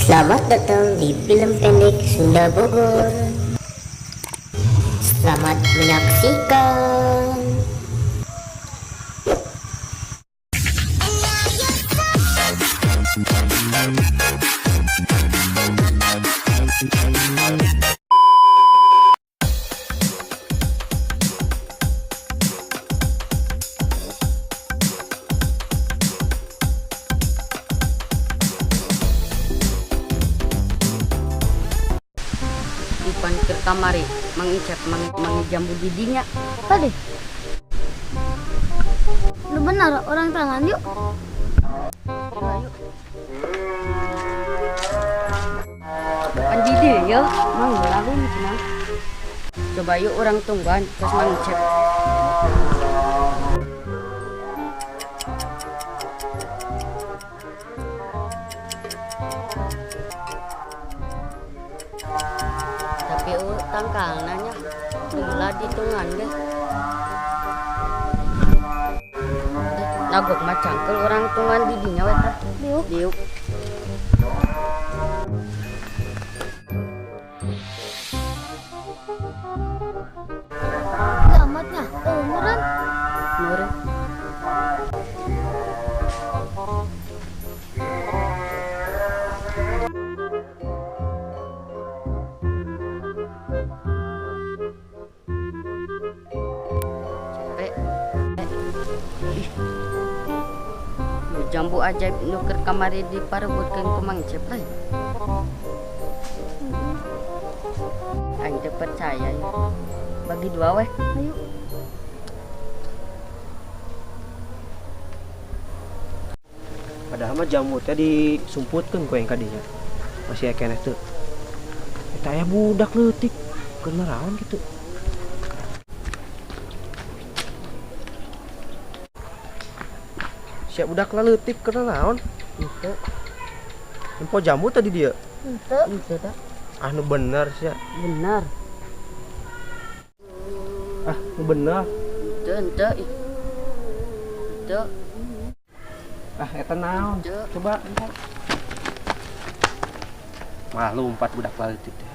Selamat datang di film pendek Sunda Bogor. Selamat menyaksikan. Ipan keur kamari Mang Icep mang jambu didinya. Tadi. Lu benar orang tangan yuk. Ayo. Kan di ya, mang lalu cenah. Coba yuk orang tungguan terus Mang Icep. Tapi tangkal nanya tunggulah ditungan deh. Nagok mah cangkel orang tungan didinya we tah. Diuk. Diuk. Amatnya, oh meureun. Meureun. Jambu ajaib nu keur kamari diparebutkeun ku Mang Icep lain. Aing teu percaya ya. Bagi dua weh. Ayo. Padahal mah jambu teh disumputkeun ku aing ka dinya. Masih aya keneh teu. Eta aya budak leutik keur naraon kitu. Siap budak leutik keur naon? Henteu. Nempo jambu tadi dia? Henteu. Henteu tah. Ah nu bener sia. Bener. Ah nu bener. Henteu henteu ih. Henteu. Ah eta naon? Henteu. Coba bentar. Malah lompat budak leutik teh.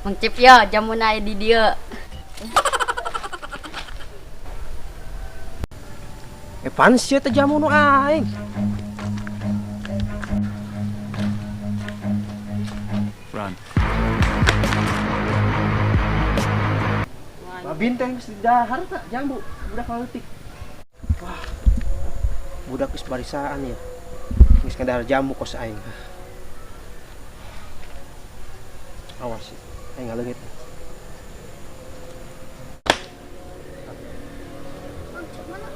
Mang Cep ya, jamu naik di dia. Pan sia teh jamu nu aing. Run. Babin teh geus didahar tah jambu budak leutik. Wah. Budak geus barisaan ya. Geus ngadahar jambu kos aing. Awas. Aing ngaleungit. Mang Cep mana?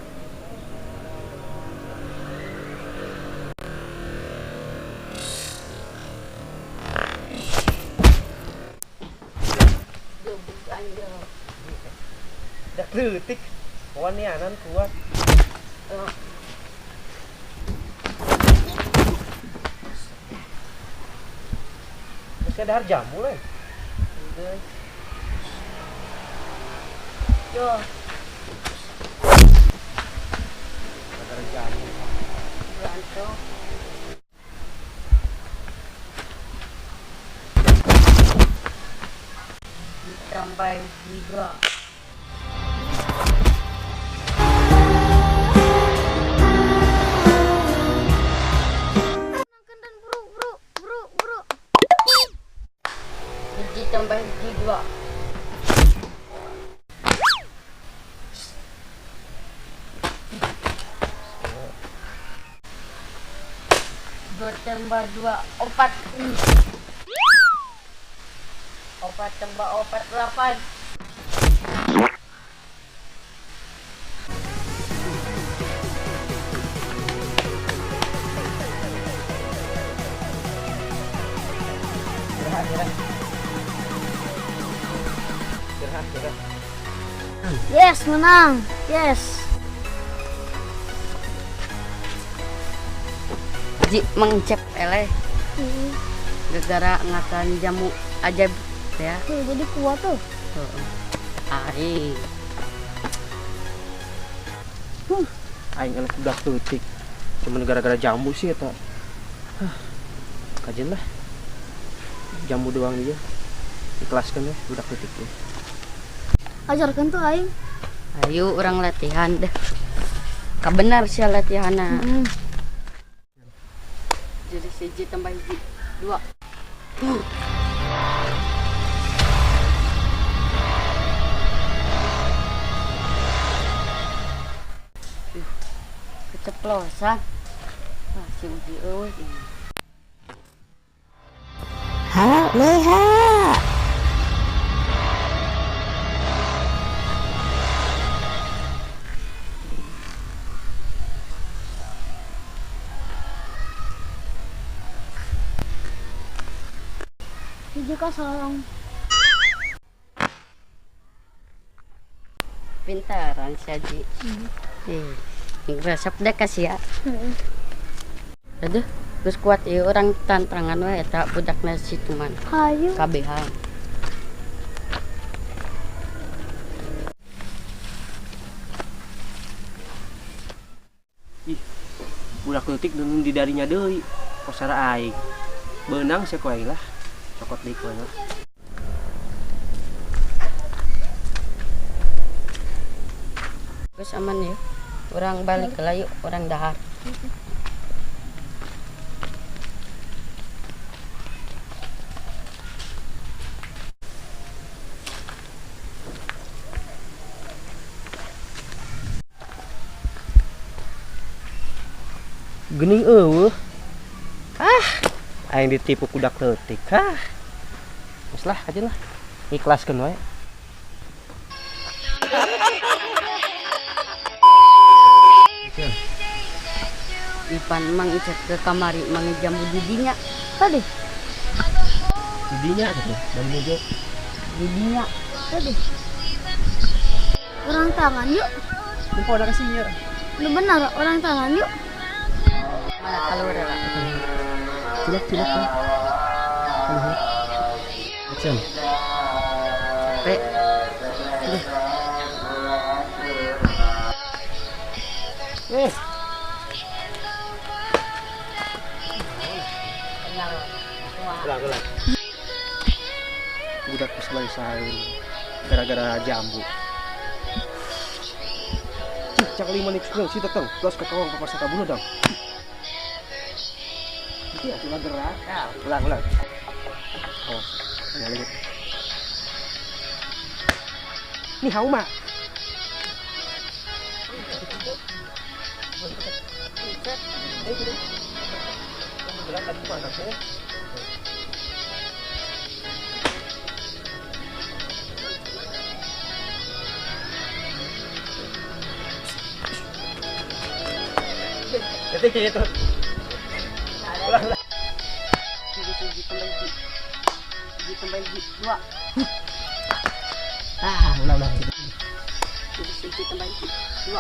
Dak leutik. Wanianan kuat. Geus ngadahar jambu lain. Yo. Ngadahar jambu. Bantu. Tambah 3. Bro, bro, bro, bro. 1 tambah 1 2. 2 tambah 2 4. 4 tambah 4 8. Gerah, gerah. Yes, menang. Yes. Ji Mang Icep eleh. Gara-gara ngakan jamu ajaib ya. Tuh, jadi kuat tuh. Heeh. Aing. Aing eleh budak leutik. Cuman gara-gara jambu sih eta. Hah. Kajen lah. Jambu doang dia. Ikhlaskan ya budak leutik tuh. Ajarkan tuh aing. Ayo orang latihan deh. Kabenar sih latihanna. Jadi siji tambah hiji, 2. Keceplosan. Ah, si Uji eueuh. Ha, leha. Hiji kosong. Pintaran si Aji. Resep deh kasih ya. Aduh, geus kuat ieu orang tantangan we eta budakna si Tuman. Hayu. Kabehan. Ih, budak leutik nunung di darinya deui. Kosara aing. Beunang sia ku aing lah. Cokot deui ku aing. Geus aman ya. Orang balik lah yuk, orang dahar. Gening eueuh. Ah, aing ditipu kudak leutik. Ah. Geus lah aja lah. Ikhlaskeun wae. Ipan mang icet ke kamari mang jambu didinya. Tadi. Didinya gitu, dan meja. Didinya. Tadi. Orang tangan yuk. Lupa udah kasih ya. Lu benar orang tangan yuk. Mana keluar lah. Cilok cilok. Action. Capek. Ulang, ulang. Budak geus sayur gara-gara jambu. Cih, cak 5 menit si datang. Terus ke kawang papas kabunuh dong. Itu ya cuma gerak. Ah, ulang, ulang. Awas. Nyala. Ni hao ma. Itu itu. Ulang, ulang. Hiji tambah hiji. Hiji tambah hiji, 2. Ah, ulang, ulang. Hiji tambah hiji, 2.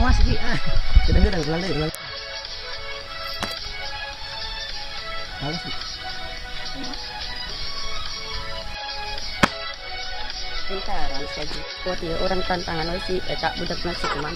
Awas Ji, ah. Gedang-gedang ulang deui, ulang. Awas Ji. Pintaran saja. Kuat ya orang tantangan we si eta budak nasi kuman.